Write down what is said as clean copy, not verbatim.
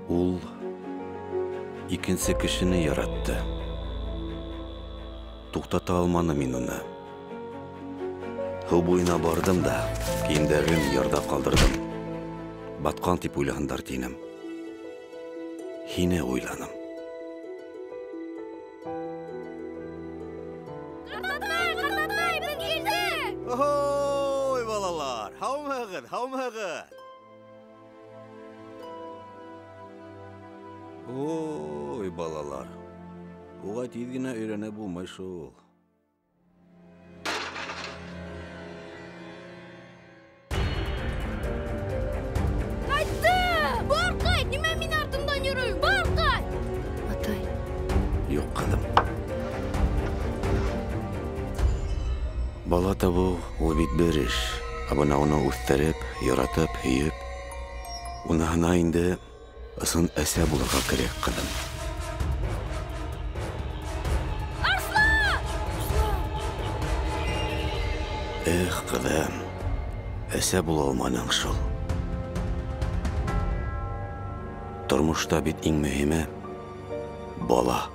Ул икенсе кешене яратты. Туҡтата алманым мин уны. Һыу буйына барҙым да, кейемдәрен ярҙа ҡалдырҙым. Батҡан тип уйлаһындар тинем. Һине уйланым. Ҡартатай, ҡартатай, беҙ килдек! Ой, балалар, һаумыһығыҙ, һаумыһығыҙ! Ой, балалар, уға тиҙ генә өйрәнеп булмай шул. Ҡайтты! Бар ҡайт, нимә мин артымдан йөрөйһөң? Бар ҡайт! Атай. Юҡ, ҡыҙым. Бала табыу ул бит бер эш. Ә бына уны үҫтереп, яратып, һөйөп, уныһына инде ысын әсә булырға кәрәк, ҡыҙым. Арыҫлан! Эх, ҡыҙым, әсә була алманың шул. Тормошта бит иң мөһиме бала.